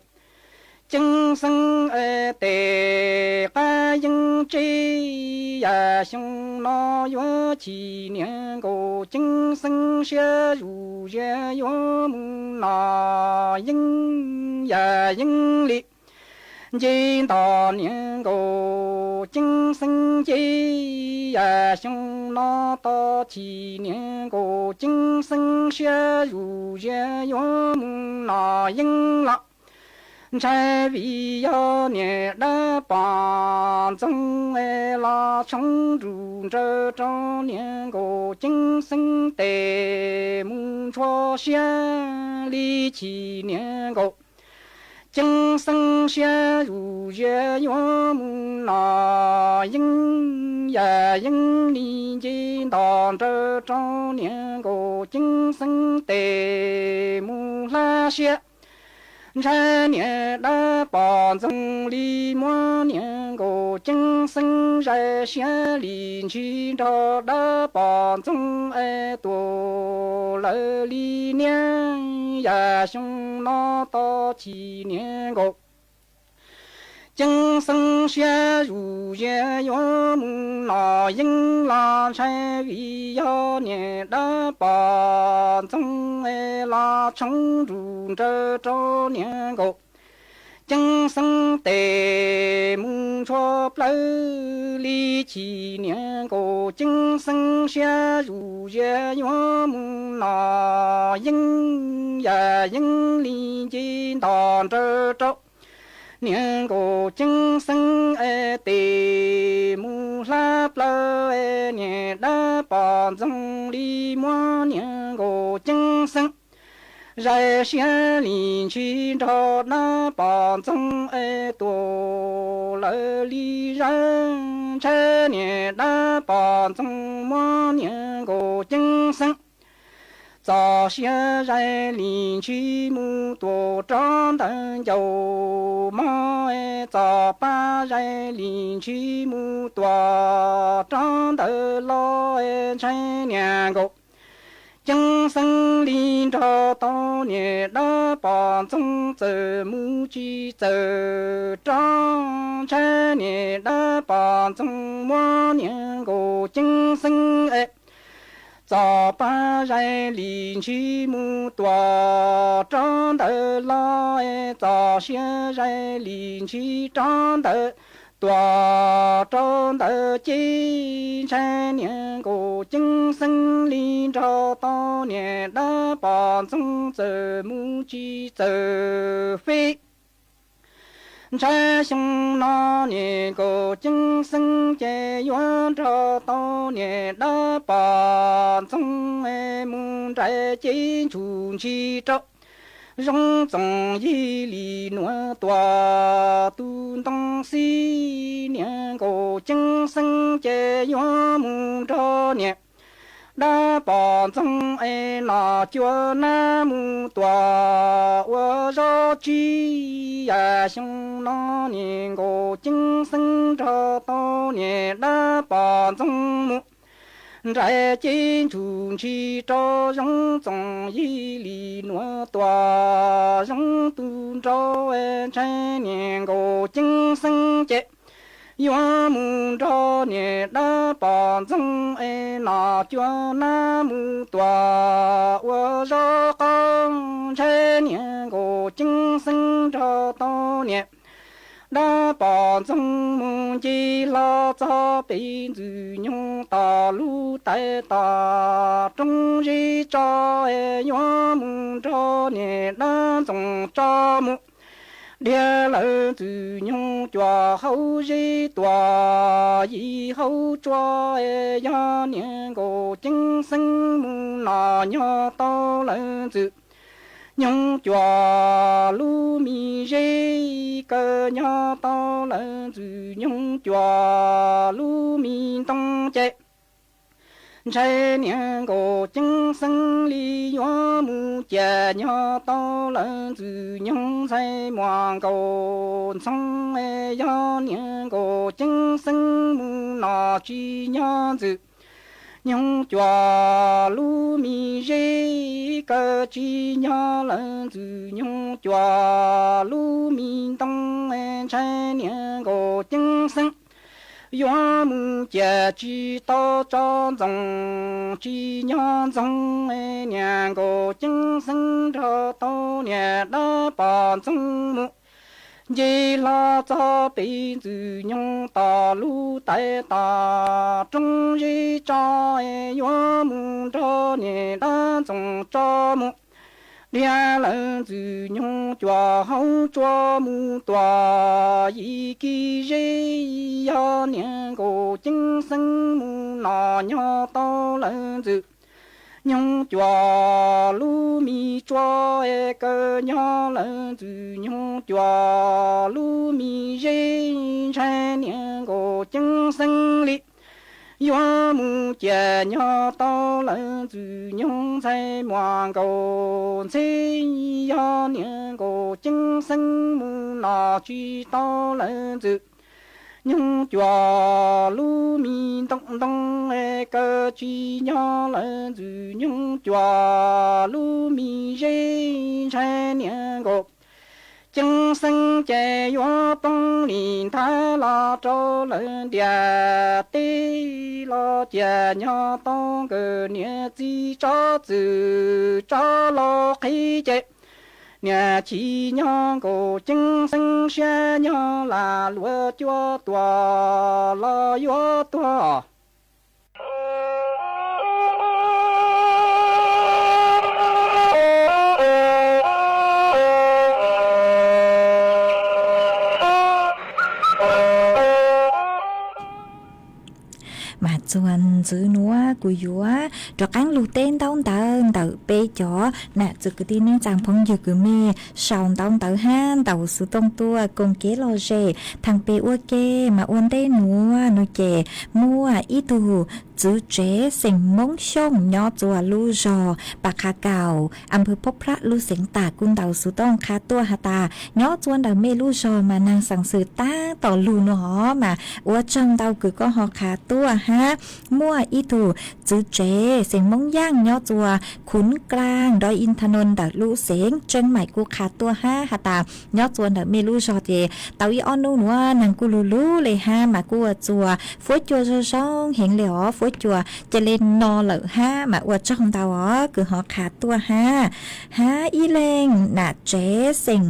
Ceeb Xeeb tes qab yeeb tseb. Yam xyoo no yuav chim niam nkaus Ceeb Xeeb siab zus ziab yuav mus nom yeeb yam yeeb li nce ntom niam nkaus Ceeb Xeeb nce. Yam xyoo no tau chim niam nkaus Ceeb Xeeb siab zus ziab yuav mus nom yeeb los. Ntshai vim yog niam dab pom ntxoog los tshoob zus nraws rau niam nkaus Ceeb Xeeb tes mus ntshua siab li chim niam nkaus Ceeb Xeeb siab zus ziab yuav mus nom yeeb yam yeeb li nce ntom nraws rau niam nkaus Ceeb Xeeb tes mus hlab siab. Ntshai niam dab pom ntxoog li muab niam nkaus Ceeb Xeeb zais siab li ntshis nrog dab pom ntxoog es tuam lawv li niam. Yam xyoo no tau chim niam nkaus Ceeb Xeeb siab zus ziab yuav mus nom yeeb los. Ntshai vim yog niam dab pom ntxoog es los tshoob zus nraws rau niam nkaus Ceeb Xeeb tes mus ntshua plawg li chim niam nkaus Ceeb Xeeb siab zus ziab yuav mus nom yeeb yam yeeb li nce ntom nraws rau niam nkaus Ceeb Xeeb es tes mus hlab plawg. Niam dab pom ntxoog li muab niam nkaus Ceeb Xeeb zais siab li ntshis nrog dab pom ntxoog es tuam lawv li zawj. Ntshai niam dab pom ntxoog muab niam nkaus Ceeb Xeeb txoj sia zais li ntshis mus tuam rov ntawm ncauj mog, txoj pa zais li ntshis mus tuam rov ntawm los. Ntshai niam nkaus Ceeb Xeeb li nrog tau niam dab pom ntxoog txawm mus tsis txawm rov. Ntshai niam dab pom ntxoog muab niam nkaus Ceeb Xeeb es txoj pa zais li ntshis mus tuam rov ntawm los, txoj sia zais li ntshis rov ntawm tuaj rau ntawm ces ntshai niam nkaus ceeb xeeb li nrog tau niam dab pom ntxoog txawm mus tsis txawm feb. Ntshai xyoo no niam nkaus ceeb xeeb ces yuav nrog tau niam dab pom ntxoog mus nraim ces ntshum ntshis rau zoov txoos yig li nuav tuaj tu ntoo xib. Niam nkaus ceeb xeeb ces yuav mus nrog niam dab pom ntxoog es nom cuag nab mus tuaj ua zog tsi. Yam xyoo no niam nkaus ceeb xeeb nrog tau niam dab pom ntxoog mus nraim ces ntshum ntshis rau zoov txoos yig li nuav tuaj zoov tu nrau. Ntshai niam nkaus ceeb xeeb ces yuav mus nrog niam dab pom ntxoog es nom cuag nab mus tuaj ua zog qaug. Ntshai niam nkaus ceeb xeeb nrog tau niam dab pom ntxoog mus ncig hlo txog pem ntxwg nyoog tom lub tais tom roob zeb tso, yuav mus nrog niam dab ntxoog tso mus dhia lawv ntxwg nyoog cuam hauv zeb tuaj yim hauv tsua. Yog niam nkaus ceeb xeeb mus nom nyog tau lawv ntxwg nyoog cuam lub me zeb, kaw nyog tau lawv ntxwg nyoog cuam lub me ntoo ces ntshai niam nkaus ceeb xeeb li yuav mus ciam nyog tau lawv ntxwg nyoog ntxhais muam nkaus ntxhoo. Yog niam nkaus ceeb xeeb mus nom tsis nyog ntxwg nyoog cuam lub me zeb, kaw tsis nyog lawv ntxwg nyoog cuam lub me ntoo. Ntshai niam nkaus ceeb xeeb yuav mus ciam tsis tau tso ntxoov tsis nyog ntxoog. Niam nkaus ceeb xeeb nrog tau niam dab pom ntxoog mus ncig hlo txog pem ntxwg nyoog tom lub tais tom roob zeb tso, yuav mus nrog niam dab ntxoog tso mus dhia lawv ntxwg nyoog cuam hauv tsua mus tuaj yim kis zeb. Yog niam nkaus ceeb xeeb mus nom nyog tau lawv ntxwg nyoog cuam lub me tsua, kaw nyog lawv ntxwg nyoog cuam lub me zeb. Ntshai niam nkaus ceeb xeeb li yuav mus ciam nyog tau lawv ntxwg nyoog ntxhais muam nkaus ntxheb. Yog niam nkaus ceeb xeeb mus nom tsis tau lawv ntxwg nyoog cuam lub me ntoo ntoo, kaw tsis nyog lawv ntxwg nyoog cuam lub me zeb. Ntshai niam nkaus ceeb xeeb ces yuav poob li nthav los rau lawv ntiaj teb los ciam nyog tau nkawd niam txiv tsob txwm tsob los qhib ces niam chim nyog nkaus ceeb xeeb siab nyog lam luag cuab tuag los yuav tuag. Mas txuas ntxiv nuav kuv yuav rov qaab lug teb ntaub ntawv ntawm peb cov nam txiv kwv tij neej tsaa phooj ywg kwv mej sau ntaub ntawv hab ntaus xuv tooj tuaj koom kev lom zem thaam peb ua ke. Mas ua ntej nuav nuav ces muaj ib tug txiv tsev xeem Moob Xyooj nyob txuas lub zog Pas Qha Kaum, am phwv Phob Phrab lub xeev Tam kuj ntaus xuv tooj qha tuaj has tas nyob txuas ntawm mej lub zog mas naag xaam xwm taab tom lug nuav hov mas ua tsaug ntau kws koj ho qha tuaj hab. Muaj ib tug txiv tsev xeem Moob Yaaj nyob txuas Khun Klaaj Doj Ib Tha Noon ntawm lub xeev Tseeb Maim kuj qha tuaj hab has tas nyob txuas ntawm mej lub zog ces tau ib ob nub nuav naag kuj lug lug le hab mas kuj ua txuas fuab cua zoo zoo heev le os, fuab cua ca le no lawm hab mas ua tsaug ntau os kws ho qha tuaj hab. Hab ib leeg nam tsev xeem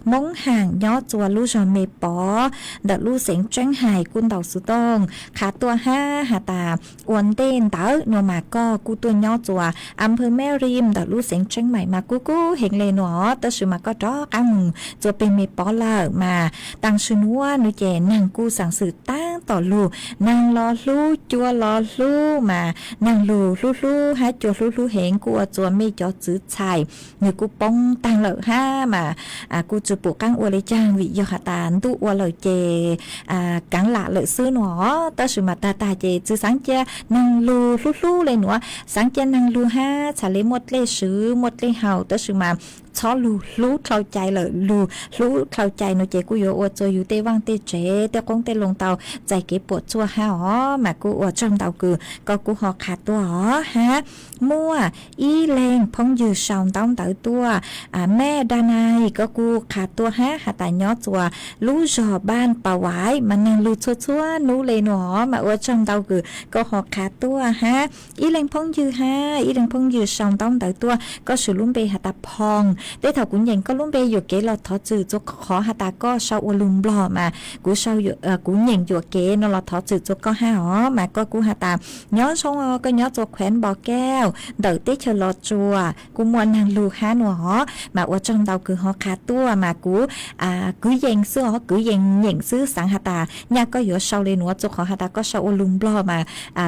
Hmoob Ham nyob txua lub zog Me Pov ntawm lub xeev Tseeb Hais kuj ntaus xov tooj qha tuaj hab has tas ua ntej ntawd no mas koj kuj tuaj nyob txua a phawv Mes Ris ntawm lub xeev Tseeb Mais mas kuj kub heev le nuav, tab sis mas koj rov qaab moog txua peg Me Pov lawm mas taam sim nuav nuav ces neeg kuj xaam xwm taab tom lug, neeg los hlub cua los hlub mas neeg lug hlub hlub hab cua hlub hlub heev kuj ua txua mej cov txwv txhais nwg kuj poob taag lawm hab mas kuj tsi pum qaab ua le caag vim yog has tas ntuj ua lawm ces kaav lam lawm xwb nuav. Tab sis mas tag tag ces tsi xaav cia neeg lug hlub hlub le nuav, xaav cia neeg lug hab txhad le muaj dlej swv muaj dlej haus, tab sis mas txhob lug hlub dlhau cai lawm, lug hlub dlhau cai no ces kuj yuav ua txua yug tej vaaj tej tsev tej qoob tej loo tau txais kev puam tsuaj hab os. Mas kuj ua tsaug ntau kws koj kuj ho qha tuaj os hab. Muaj ib leeg phooj ywg sau ntaub ntawv tuaj, Mej Dab Nais, koj kuj qha tuaj hab has tas nyob txua lub zog Npaj Pas Vais mas neeg lug txhua txhua nub le nuav os, mas ua tsaug ntau kws koj ho qha tuaj hab. Ib leeg phooj ywg hab, ib leeg phooj ywg sau ntaub ntawv tuaj, koj sau lub npe has tas Phoo. Tej thaum kuv nyeem koj lub npe yuam kev los thov txim txua qhov has tas koj sau ua lug Nplog mas kuv, kuv nyeem yuam kev no los thov txim txua koj hab os. Mas koj kuj has tas nyob zoo, koj nyob txua khuev Npo Kauj ntawm teb chaws Los Tsuas kuj muaj neeg lug hab nuav os, mas ua tsaug ntau kws ho qha tuaj mas kuv kwv yees xwb os, kwv yees nyeem xwb, xaav has tas nyaj koj yuav sau le nuav txua qhov has tas koj sau ua lug Nplog mas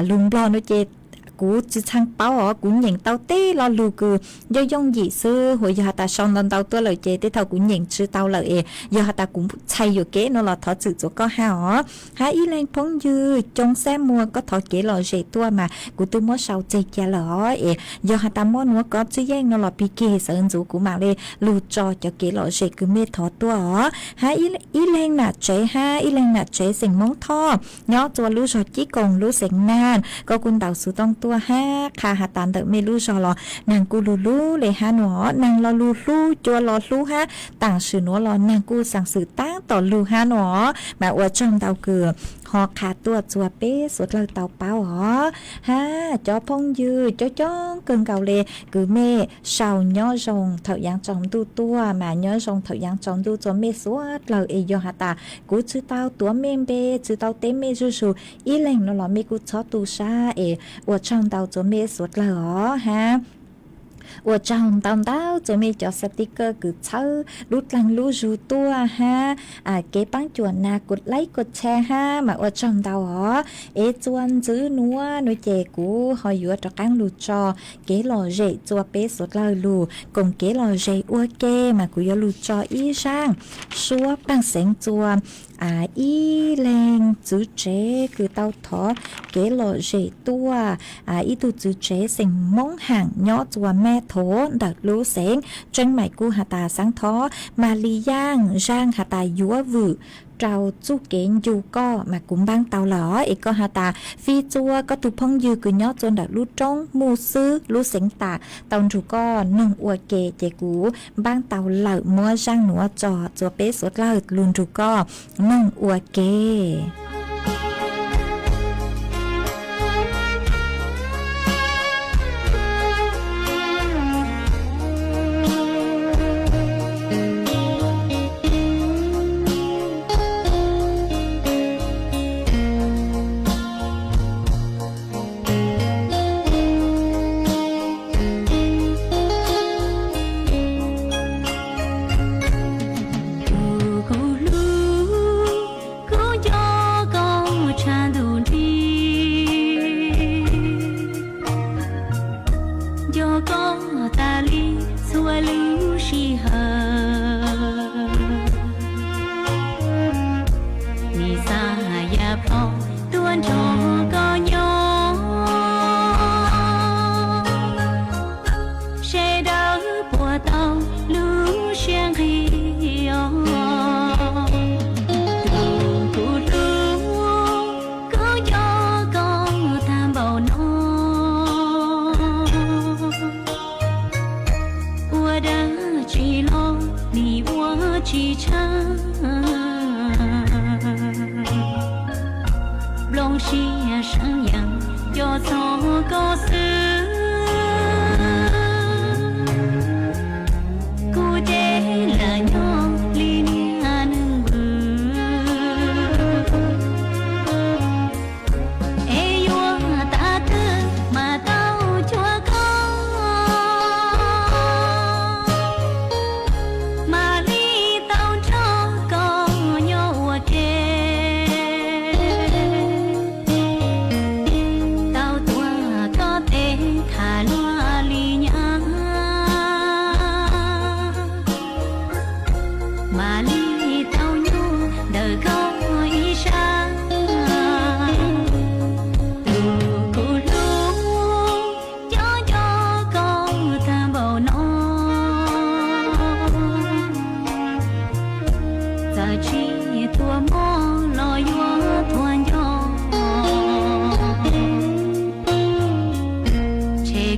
lug Nplog no ces kuv tsi txhaj paub os, kuv nyeem tau tej lo lug kws yooj yooj yim xwb, hu yog has tas sau ntau ntau tuaj lawm ces tej thaum kuv nyeem tsi tau lawm es yog has tas kuv txhais yuam kev no los thov txim txua koj hab os. Hab ib leeg phooj ywg Coob Xab Muas, koj thov kev lom zem tuaj mas kuv twb muab sau tseg cia lawm os, es yog has tas muaj nuav kov txwj yeej no los pig kig sawv ntxuv kuv mam le lug tso cov kev lom zem kws mej thov tuaj os. Hab ib leeg nam tsev hab ib leeg nam tsev xeem Moob Thoj nyob txua lub zog Cib Koom lub xeev Naj, koj kuj ntaus xuv tooj tuaj hab qha has tas ntawm mej lub zog los neeg kuj lug hlub le hab nuav, neeg los lug hlub cua los hlub hab taam sim nuav los neeg kuj xaam xwm taab tom lug hab nuav, mas ua tsaug ntau kws ho qha tuaj txua peb suav dlawg tau paub os. Hab cov phooj ywg coob coob kawg nkaus le kws mej sau nyob zoo thaum yaav tsaus ntuj tuaj mas nyob zoo thaum yaav tsaus ntuj txua mej suav dlawg es yog has tas kuv tsi tau tuav mej npe tsi tau teb mej zuj zug ib leeg no los mej kuj txhob tu sab es ua tsaug ntau txua mej suav dlawg os hab. Ua tsaug ntau ntau txua mej cov sticker kws txhawb lub dlaag lub zug tuaj hab kev paab cuam nas kuv laib kuv tshee hab mas ua tsaug ntau os. Es txua ntxiv nuav nuav ces kuv ho yuav rov qaab lug tso kev lom zem txua peb suav dlawg lug koom kev lom zem ua ke mas kuv yuav lug tso ib zaaj suab pej xeem txua ib leeg txwv tsev kws tau thov kev lom zem tuaj, ib tug txwv tsev xeem Moob Ham nyob txua Mab Thov ntawm lub xeev Tseeb Maim kuj has tas xaav thov Mas Lis Yaaj zaaj has tas yuav vwm rau txuj kev ncu koj mas kuv npaab tau lawm os. Es koj has tas fij txua koj tug phooj ywg kws nyob txua ntawm lub roob Muj Xwb lub xeev Tam tau nrug koj noog ua ke ces kuv npaab tau lawm, muab zaaj nuav tso txua peb suav dlawg lug nrug koj noog ua ke. Tus kuv hlub, kuv nco koj tshaj ntuj nti, nco koj tas li txhua lub sij hawm. Nim xav yam plho tuaj nrog koj nyob, sawv daws puas tau lub siab nqig os. Tus kuv hlub, kuv nco koj tag npaum no, ua dab tsi los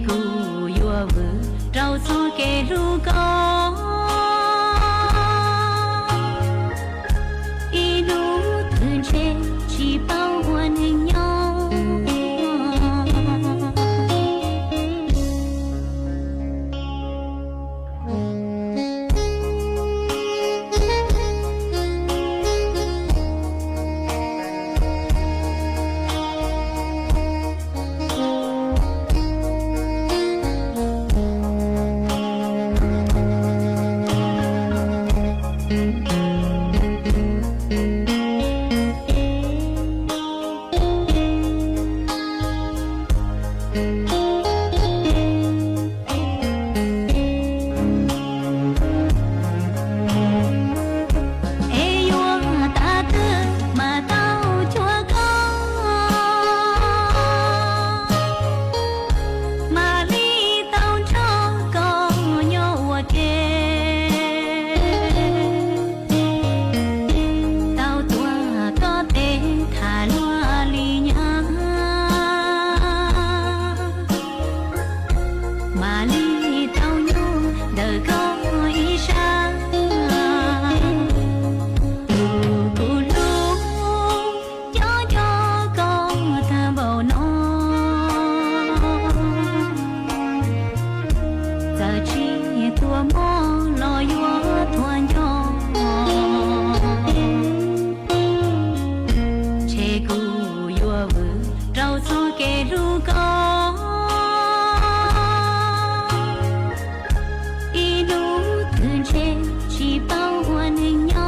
Kuv yuav vwm rau txoj kev hlub koj, ib hnub twg ntshe tsis paub ua neeg nyob. Es yuav tas twg mas tau cuag koj, mam li tau nrog koj nyob ua ke. Tau tuav koj tes tham luag li nyab, mam li tau nyob ntawm koj ib sab. Tus kuv hlub, nco nco koj tag npaum no, txawm tsis tuaj mob los yuav tuag nco. Ntshe kuv yuav vwm rau txoj kev hlub koj, ib hnub twg ntshe tsis paub ua neeg nyob.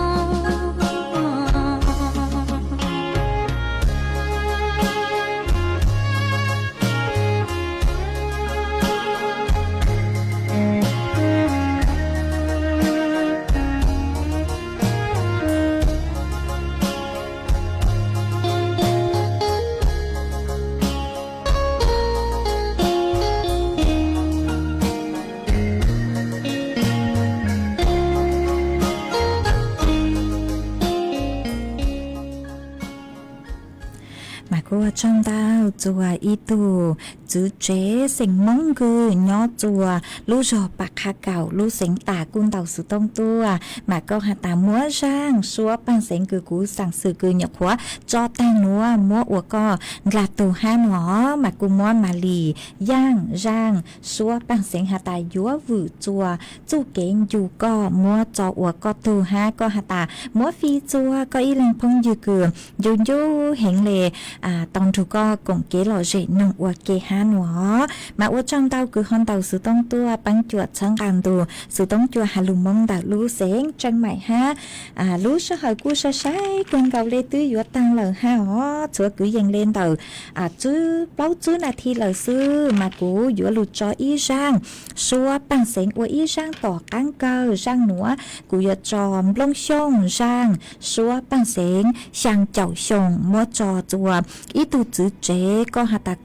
Mas kuj ua tsaug ntau txog ib tug txwv tsev xeem Hmoob Kws nyob txuas lub zog Pas Qha Kaum lub xeev Tas kuj ntaus xov tooj tuaj, mas koj has tas muab zaj suab paj xeem Kws kuv xaam xwm Kws nyuam qhuav tso tag nuav muab ua koj nqla tug hab no, mas kuj muab Malis Yaaj zaj suab paj xeem has tas yuav vwm txuas txuj kev ncu koj muab tso ua koj tug hab koj has tas muab fij txuas koj ib leeg phooj ywg Kws ncu ncu heev le, tau nrug koj koom kev lom zem noog ua ke hab no. Mas ua tsaug ntau Kws ho ntaus xov tooj tuaj peeb cuam txhawb nqa ntug xov tooj cua has lug Moob ntawm lub xeev Tseem Maim hab. Lub sij hawm kuj sai sai kawg nkaus le twb yuav taag lawm hab os, txhua kwv yees le ntawm plaub tsib nas this lawm xwb, mas kuv yuav lug tso ib zaj suab paj xeem ua ib zaj tom qaab kawg. Zaj nuav kuv yuav tso Nplooj Xyooj zaj suab paj xeem xyaa caum xyoo muab tso txuas ib tug txwv tsev koj has tas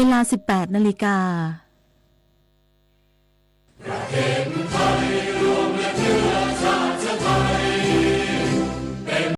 เวลา สิบแปดนาฬิกา